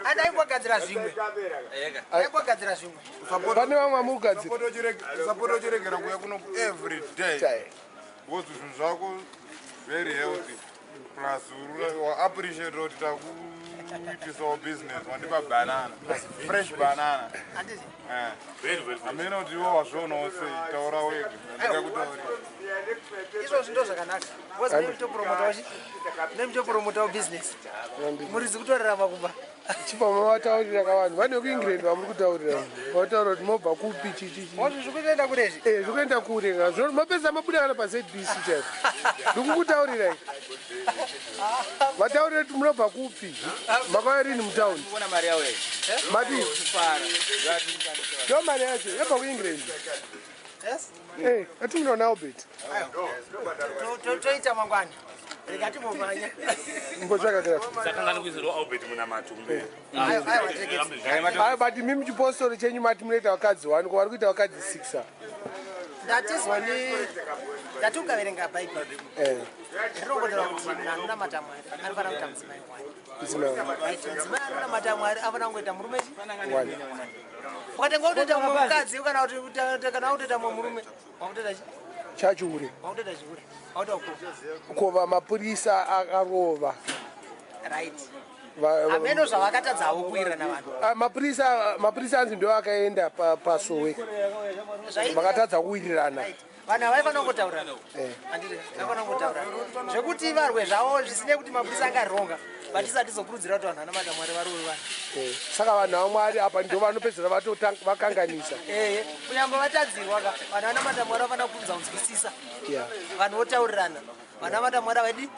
Adaingogadzira zvimwe, aingogadzira zvimwe. Pane vamwe vamukugadzira. Sapota uchiregera kuuya kuno every day because zvinhu zvako very healthy, plus waappreciate kuti takuitisawo business. Wandipa banana, fresh banana. Handiti? Hamene kuti iwe wazvionawo sei, taura wega, ndingakutaurira. Izvozvi ndo zvakanaka because nemutopromotawo business, murizi kutorarama kumba. Chibva mavataurira kavanhu vane kuEngland vamuri kutaurira, vataura kuti mobva kupi, chichichi. Wazvi zvikutoenda kurezvi. Eh, zvikuenda kure ka. Zvino mapedza mabuda kana paZBC chaipo. Ndikukutaurirai, vataurire kuti munobva kupi, makauya rini mutaundi. Kuona mari yawo iyi. Mati Kufara. Ndo mari yacho yabva kuEngland. Yes. Eh, atimunoona Albert. Toita mangwana, rega timbomhanya. Mbotsvaka kira. Sakangani kuisirwa Albert munamato kumberi. Aiwa, aiwa, tiregedze. Ayo, but mimi chipostori chenyu mati munoita vakadzi 1, ko vari kuita vakadzi 6 a? Ndatizwa ni ndati ukaverenga Bhaibheri, rinongotaura kuti munhu anonamata Mwari anofanira kuita mudzimai one. Mudzimai one. Right, mudzimai anonamata Mwari anofanira kungoita murume chi One. Ukatenga kutoita mumwe mukadzi kana kutoita mumwe murume, wakutoita chi Chachiure. Wakutoita chihure, wakuita kuko. Kova mapurisa akarova. Right, hameno zvavakatadzawo kuwirirana vanhu. Ah, mapurisa anzi ndo akaenda pasowe. Vakatadza kuwirirana. Right. Vanhu havaifanira kungotaurirana. Handiti vaifanira kungotaurana zvekuti varwe zvavo zvisine kuti mapurisa angaronga, but isati zokurudzira kuti vanhu vanamata Mwari varove vanhu. Saka vanhu vaMwari apa ndo vanopedzera vakanganisa. Ehe, kunyange vatadzirwa ka, vanhu vanamata Mwari vafanira kukurudza kunzwisisa. Vanhu votaurirana. Vanhu vanamata Mwari havadi,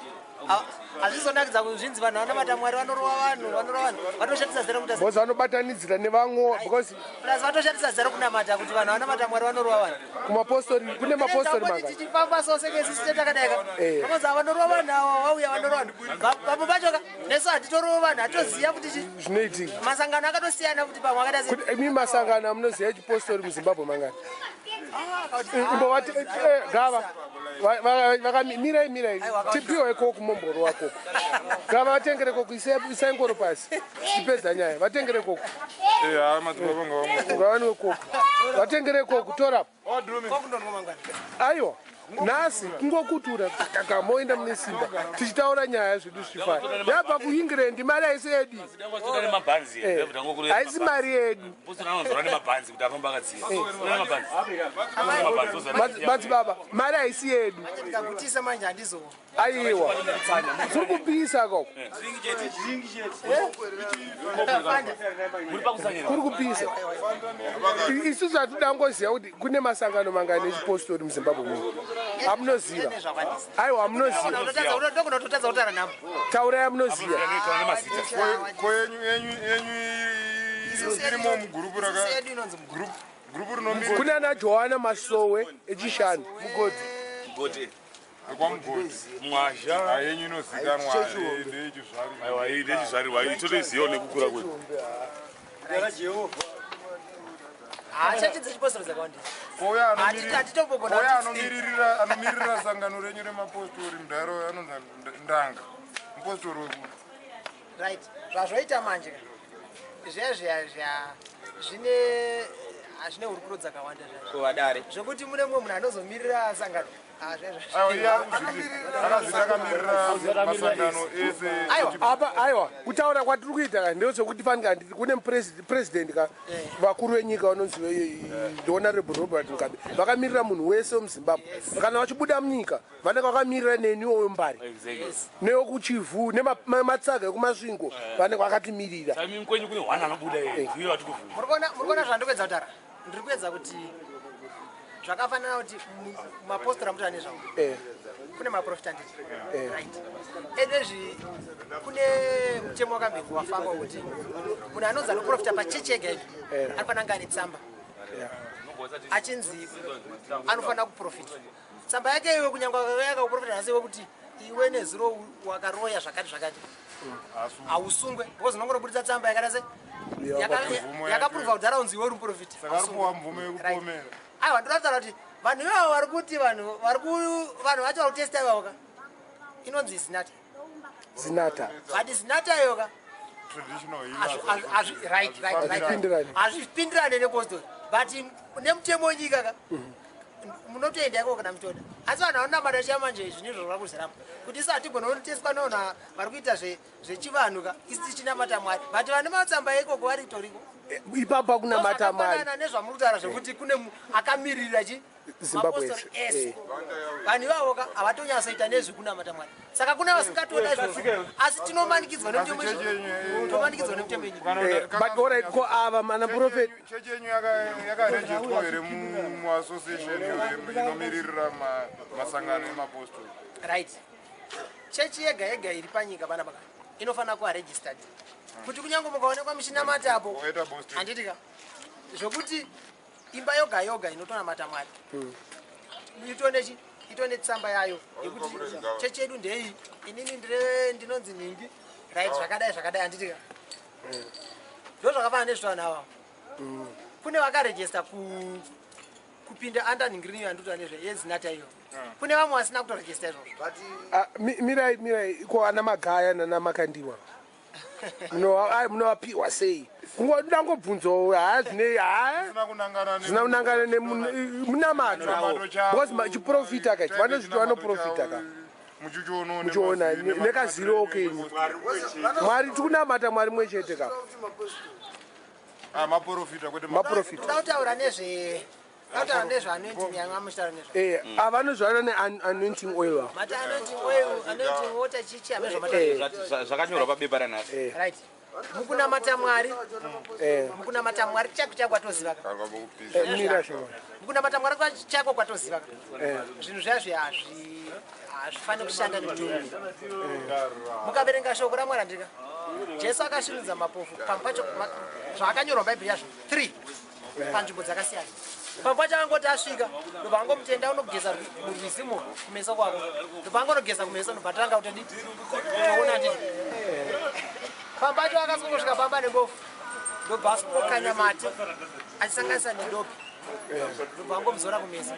hazvizonakidza kuzvinzi vanhu vanamata Mwari vanorova vanhu, vanorova vanhu, vatoshandisa zita rekuita Because vanobatanidzira nevamwe because Plus vatoshandisa zita rekunamata kuti vanhu vanamata Mwari vanorova vanhu. Kumapostori kune mapostori mangani? Tichifamba so senge isusu takadaika. Vanozi vanorova vanhu ava, vauya vanorova vanhu. Vamwe vacho ka nesu hatitorova vanhu, hatoziva kuti chi Zvinoitika. Masangano akatosiyana kuti pamwe akaita sei. Kuti imi masangano amunoziva echipostori muZimbabwe mangani? Ah, akauti- Imbovati gava mirai, mirai, tipiwe koko, momboro wakoko. Gava, vatengere koko, isai ngoro pasi tichipedza nyaya, vatengere koko. Ha, madzibaba ngavamwe. Ngavanwe koko, vatengere koko, torapo. Kokundonwa mangwana. Aiwa, nhasi kungokutura kaka, moenda mune simba tichitaura nyaya zvedu zvichifaya. Yabva kuEngland mari haisi yedu. Postora nemabhanzi. Haisi mari yedu. Postora anozora nemabhanzi kuti afamba akadziya. Nemabhanzi. Madzibaba, mari haisi yedu. Manje ndikagutisa manje handizo. Aiwa, zviri kupisa koko. Muri pakusanyira. Kuri kupisa. Isusu hatida ngoziva kuti kune masangano mangani echipostori muZimbabwe muno amunoziva. Nezvakwandisa. Aiwa, amunoziva. Ndogona kutotadza kutaura namo. Taurai amunoziva. Nemazita. Ko yenyu irimo mugurupu raka Yedu inonzi gurupu, gurupu rinomirira Kune ana Joana Masowe echishanu. Gode. Kwamugodi. Mwazha. Yenyu inozikanwa ndeyechizvarwa. Aiwa, iyi ndechizvarirwa iyi, totoizivawo nekukura kwedu. Hachechi dzechipostori dzakawandisa. Kouya Hatitombogona kouya anomirira sangano renyu remapostori, mudharo anonzi Ndanga, mupostori weku Right, zvazvoita manje ka, zviya zviya zviya zvine hazvine hurukuro dzakawanda zvazvo. Kuvadare. Zvokuti mune mumwe munhu anozomirira sangano. Ah, zviya zviya. Aiwa, iye akazviti akamirira masangano ese. Aiwa. Apa aiwa, kutaura kwatiri kuita ka ndezvekuti fanika handiti kune president ka, vakuru venyika vanonzi the Honorable Robert Mugabe, vakamirira munhu wese wemuZimbabwe. Kana vachibuda munyika vanenge vakamirira neniwo wembari newekuChivhu nematsaga ekuMasvingo, vanenge vakatimirira. Saka kwenyu kune hwana anobuda iye ndiyo vatiri kuvhunza. Muri kuona zvandikuedza kutaura? Ndiri kuedza kuti zvakafanana kuti mapostori amutoa nezvavo, kune maprofita, nditi? Right, edezvi kune mutemo wakambenge wafamba wekuti munhu anonzi anoprofita pachechi yega yega anofanira kunge ane tsamba achinzi anofanira kuprofita. Tsamba yake iwe, kunyange yakakuprofita nhasi iwe kuti iwe nezuro wakaroya zvakati zvakati, hausungwe because unongorobudisa tsamba yakada se yakaprova kudhara unzi iwe uri muprofita. Saka ari kuwa mvumo yekupomera. Aiwa, ndoda kutaura kuti vanhu ivavo vari kuti vanhu vari ku vanhu vacho vari kutesta ivavo ka. Inonzi Zinata. Zinata. But Zinata yoka Traditional healers. right. Hazvipindirani. Hazvipindirane nepostori, but nemutemo wenyika ka munotoenda ikoko kana mutoda. Asi vanhu vanonamata chamanje zvinhu izvo zvakuziramba kuti isu hatigona kunoteswa nevanhu vari kuita zvechivanhu ka, isi tichinamata Mwari, but vane matsamba ikoko vari toriko. Ipapo kunamata Mwari. Zvakafanana nezvamuri kutaura zvekuti kune akamirira chi Zimbabwe mapostori yese. ese. Vanhu ivavo ka havatonyatsoita nezvekunamata Mwari, saka kuna vasingatoda izvozvo, asi tinomanikidzwa nemutemo Asi chechi yenyu, tomanikidzwa nemutemo yenyika. But alright, ko ava mana prophet? Chechi yenyu yakarejistwa here muassociation inomiririra masangano emapostori? Right, chechi yega yega iri panyika panapa ka inofanira kuva registered kuti kunyange mukaonekwa muchinamata apo. Wakaita posting. Handiti ka zvokuti imba yoga yoga inotonamata Mwari itonechi itone tsamba yayo yekuti chechi yedu ndei, inini ndire ndinonzi nhingi, right, zvakadai zvakadai, handiti ka? Ndo zvakafanana nezvitavanhu ava. Kune vakarejista kupinda under nhingirini yandikuta nezve yeZinata iyo, kune vamwe vasina kutorejista izvozvo. Ah, mirai, mirai, ko ana Magaya nana Makandiwa munovapiwa sei? Ndangobvunzawo, haa, zvine haa Zvisina kunangana zvina kunangana nemunamato. Munamato chavo. Because chiprofita ka vanozviti vanoprofita ka. Muchichiona. Muchiona nekaziro kenyu. Mwari tikunamata Mwari mwe chete ka. Maprofita kwete. Maprofita. Toda kutaura nezve anointing yanga muchitaura nezve. Ava vanozvana neanointing oil ava. Mati anointing oil, anointing water, chichi amezvamata. Zvakanyorwa pabepa ranhasi. Right, mukunamata Mwari, mukunamata Mwari chako chako kwatoziva ka. Mira shoma. Mukunamata Mwari chako kwatoziva ka, zvinhu zvazvo hazvifaniri kushanda nemutombo. Mukaverenga shoko raMwari, andika Jesu akasvinudza mapofu pamwe pacho zvaakanyorwa muBhaibheri yazvo 3 panzvimbo dzakasiyana. Pamwe pacho angoti asvika, ndobva angomutenda unogeza murwizimo kumeso kwako, ndobva angonogeza kumeso, ndobva tanga kutodi toona, ndii. Pamwe pacho akasongosvika pamba nembofu, ndobva asingokanya mate achisanganisa nedope, ndobva angomuzora kumeso,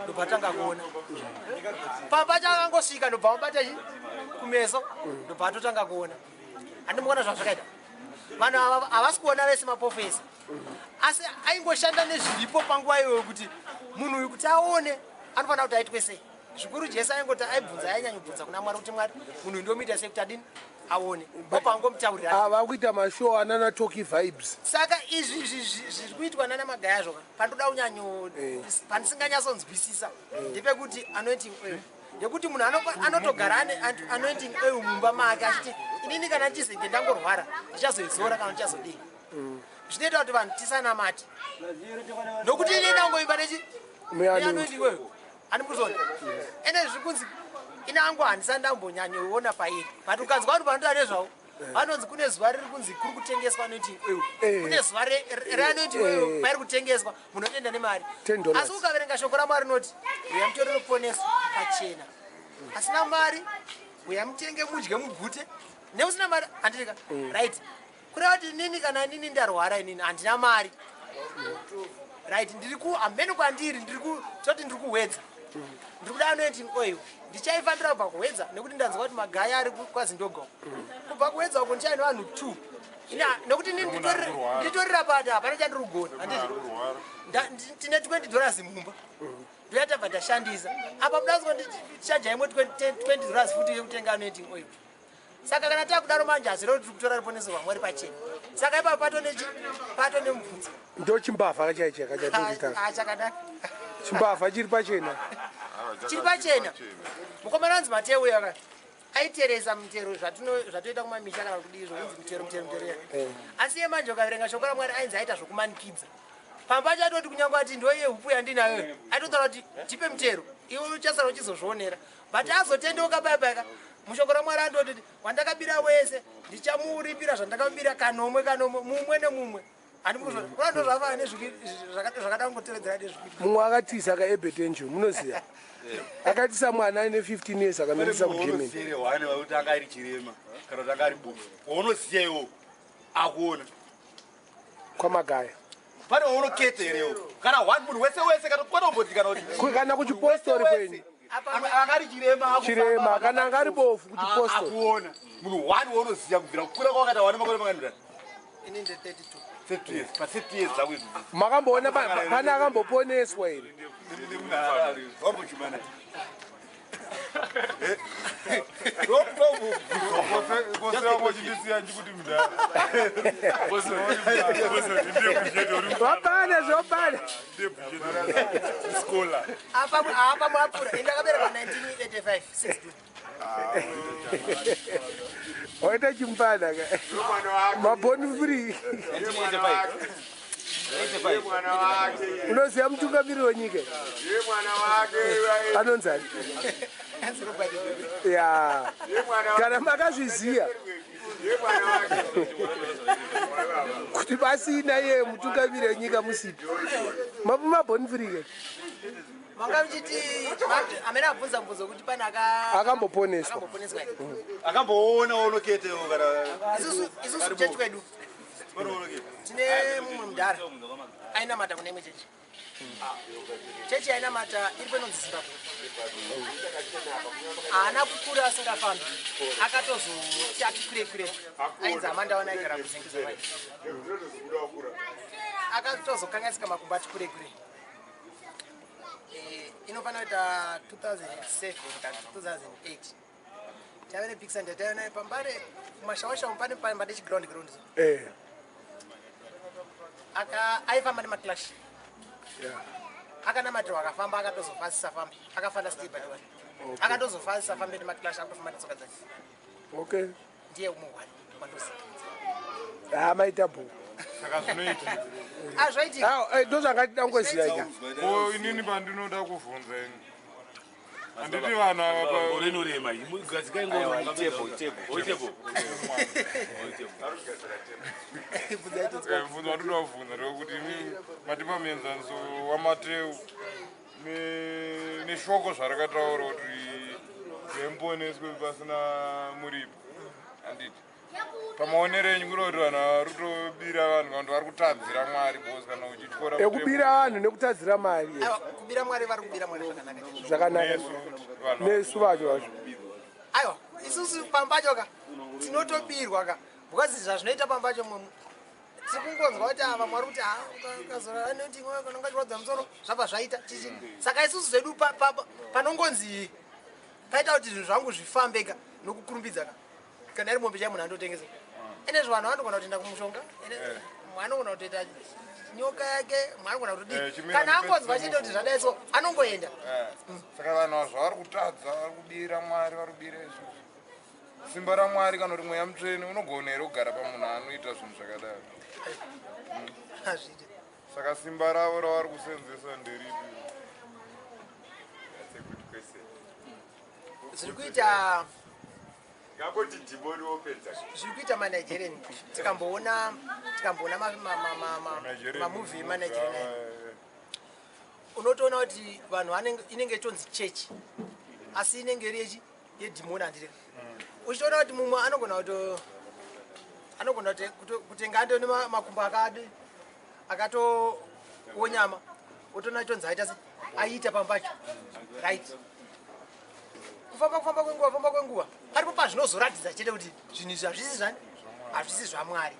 ndobva tanga kuona. Pamwe pacho akangosvika, ndobva amubata chi kumeso, ndobva atotanga kuona. Handimuona zvazvakaita. Vanhu ava havasi kuona vese mapofu ese, asi aingoshanda nezviripo panguva iyoyo kuti munhu uyu kuti aone anofanira kuti aitwe sei. Zvikuru Jesu aingoti aibvunza, ainyanyobvunza kuna Mwari kuti, "Mwari, munhu uyu ndomuita sei kuti adini aone?" Obva angomutaurira. Ava kuita mashow anana Tocky Vibes. Saka izvi zviri kuitwa nana Magaya zvoka pandoda kunyanyo pandisinganyatsonzwisisa ndepekuti anointing oil, ndekuti munhu anotogara ane anointing oil mumba make achiti, "Inini kana ndichizenge ndangorwara ndichazoizora kana ndichazodii." Zvinoita kuti vanhu tisanamate nokuti inini ndangoimba nechi Muanointing. Anointing oil handikuzona. Ende zviri kunzi inangu handisati ndambonyanyoona pairi, but ukanzwa vanhu vanotaura nezvavo vanonzi kune zuva riri kunzi kuri kutengeswa anointing oil. Kune zuva reanointing oil pairi kutengeswa, munhu otoenda nemari. $10. Asi ukaverenga shoko raMwari rinoti, "Uya mutore ruponeso pachena." Asina mari, uya mutenge mudye mugute neusina mari, handitika? Right, kureva kuti inini kana inini ndarwara, inini handina mari, right, ndiri ku hamene kwandiri, ndiri ku toti ndiri kuHwedza, ndiri kuda anointing oil, ndichaifambira kubva kuHwedza nekuti ndanzwa kuti Magaya ari kwaZindoga. Kubva kuHwedza uko ndichaine vanhu two. Nekuti inini nditorira pati hapana chandiri kugona, handiti? Tine $20 mumba, ndoyatabva ndashandisa apa. Mudanzwa ndichaja imwe $20 futi yekutenga anointing oil. Saka kana takudaro manje hazviro kuti tiri kutora ruponeso rwaMwari pachena. Saka ipapo pato nemubvunzo. Ndo chimbavha chaichi yakachatikuita. Ah, chakanaka. Chimbavha chiri pachena. Chiri pachena. Mukomana anzi Mateo uyo aka aiteresa mutero, zvatoita kumamisha kana kudii, zvokunzi mutero, mutero, mutero iya. Asi iye manje ukaverenga shoko raMwari ainzi aita zvokumanikidza. Pamba pacho atoti kunyange ati ndo iye hupu yandinayo, aitotaura kuti, "Tipe mutero, iwe uchasara uchizozvionera." But azotendeuka paya payaka mushoko raMwari andoti, "Wandakabira wese ndichamuripira zvandakamubira kanomwe kanomwe, mumwe nemumwe." Handikuzvona kuna ndo zvafana zvakada kungotevedzera nezvikuitwa. Mumwe akatisa kaEbert Angel, munoziva, akatisa mwana aine 15 years, akamendesa kuGermany. Unoziva here wane kuti anga ari chirema kana kuti anga ari bofu waunoziva iwo akuona? KwaMagaya. Pane waunoketa herewo kana one munhu wese wese kana kwatomboti kana kuti Kana kuchipostori kwenyu. Anga ari chirema. Chirema kana anga ari bofu kuchipostori. Akuona munhu one waunoziva kubvira kukura kwawakaita wane makore mangani? Ini nde 32. 32 years, pa 32 years dzako izvi. Makamboona pane akamboponeswa here? Wambochumana. Kosera chindisiya chikuti mudhara. Zvopana zvopana. Scholar. Apa apa mwapura. Ini ndakaberekwa 1985 6 June. Waita chimupana ka. Maboni free. Unoziva mutungamiriri wenyika anonzani? Hanzi Robert Mugabe. Ya, kana makazviziva kuti pasina iye mutungamiriri wenyika musipi maboni free ke. Manga muchiti amene abvunza mubvunzo kuti pane Akamboponeswa. Akamboponeswa here? Akamboona unoketewo kana Isusu kuchechi kwedu tine mumwe mudhara ainamata kune imwe chechi. Chechi yainamata iri panonzi Zimbabwe. Haana kukura asingafambi, akatozoti ati kure kure. Ainzi Amandawana, aigara kuZengeza. Akatozokanganisika makumbo ati kure kure. Inofanira kuita 2007 kana 2008. Taive nepikisa, ndataive naye pambare kumashawasha pane pane chiground ground. Aka aifamba nemaclash. Akanamatirwa, akafamba, akatozofa asisafambi. Akafanda stay but one akatozofa asisafambi nemaclash, akutofamba netsoka dzake. Ndiye umwe one wandoziva. Ha, maita bho. Saka zvinoitika. Azvaitika. Ndozvangatida kungoziva ika. Ko inini pandinoda kuvhunza ini, handiti vanhu ava Ngoro inorema gadzikai ngoro. Itebo. Mubvunzo wandinoda kuvhunza ndewekuti imi matipa muenzaniso waMateu neshoko zvarakataura kuti zvemuponeswe pasina muripo, handiti? Pamaonero enyu, kuri kuti vanhu vari kutobira vanhu kana kuti vari kutadzira Mwari? Because kana uchityora Ekubira vanhu nekutadzira mari. Aiwa, kubira Mwari, vari kubira Mwari zvakanaka chaizvo. Zvakanaka. Nesu vanhu Nesu vacho vacho. Aiwa, isusu pambacho ka tinotobirwa ka, because zvazvinoita pambacho mwe tiri kungonzwa kuti ava Mwari kuti ukazora anoti kana ungachirwadza musoro zvabva zvaita chichi. Saka isusu zvedu panongonzi paita kuti zvinhu zvangu zvifambe ka nokukurumbidza ka, kana iri mombe chai munhu andotengesa, ene zvo vanhu vanogona kutoenda kumushonga, ene mumwe anogona kutoita nyoka yake, mumwe anogona kutodii. Chimira Kana angonzwa mupedzise. chiita kuti zvadai so, anongoenda. Saka vanhu ava zvavari kutadza, vari kubira Mwari, vari kubira isusu simba raMwari kana kuti Mweya Mutsvene unogona here kugara pamunhu anoita zvinhu zvakadaro? Hazviiti. Saka simba ravo ravari kusenzesa nderipi? That's a good question. Zviri kuita Ngangoti dhimoni wopedza. Zviri kuita maNigerian, tikamboona mamovie emaNigerian aya, unotoona kuti vanhu inenge ichonzi chechi asi inenge iri yechi yedhimoni, handiri? Uchitoona kuti mumwe anogona kuto anogona kutenga ando nemakumbo akadi akatowonyama, otoona chonzi aita se aiita pambacho, right? Kufamba kwenguva, famba kwenguva, paripo pazvinozoratidza chete kuti zvinhu izvi hazvisi zvani, hazvisi zvaMwari.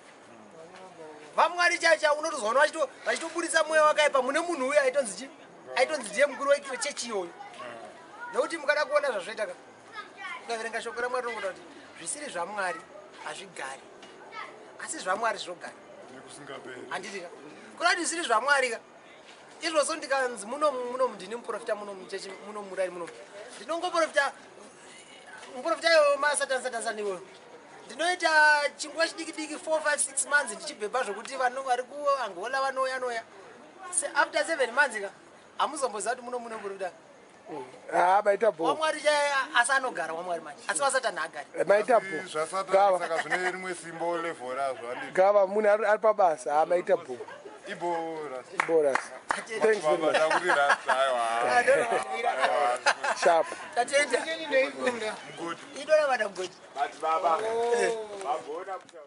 VaMwari chaicho chaivo unotozoona vachitoburitsa mweya wakaipa mune munhu uyo aitonzi chi aitonzi ndiye mukuru wechechi iyoyo. Nekuti mukada kuona zvazvoita ka, ukaverenga shoko raMwari rinongoda kuti zvisiri zvaMwari hazvigari, asi zvaMwari zvinogara Nekusingaperi. Handiti ka kuda kuti zvisiri zvaMwari ka izvozvo, ndikanzi munomu ndini muprofita munomu chechi munomu murari munomu, ndinongoprofita muprofita iwoyo masatani satani satani iwoyo, ndinoita chinguva chidiki diki, 4 5 6 months, ndichibhebha zvokuti vanhu vari kuAngola vanoya noya. After 7 months ka hamuzomboziva kuti muno mune muprofita. Ha, maita bho. WaMwari chaiye asi anogara waMwari manje, asi wasatani haagari. Maita bho. Zvasatani. Gava. Saka zvine rimwe simba level razvo, handiti? Gava munhu ari pabasa. Ha, maita bho. Ibora. Boras, thanks very much. Baba, kuti rasta, aiwa. Sharp. Tatenda. Mugoti. Idora vana mugoti. But baba, vagona kutaura.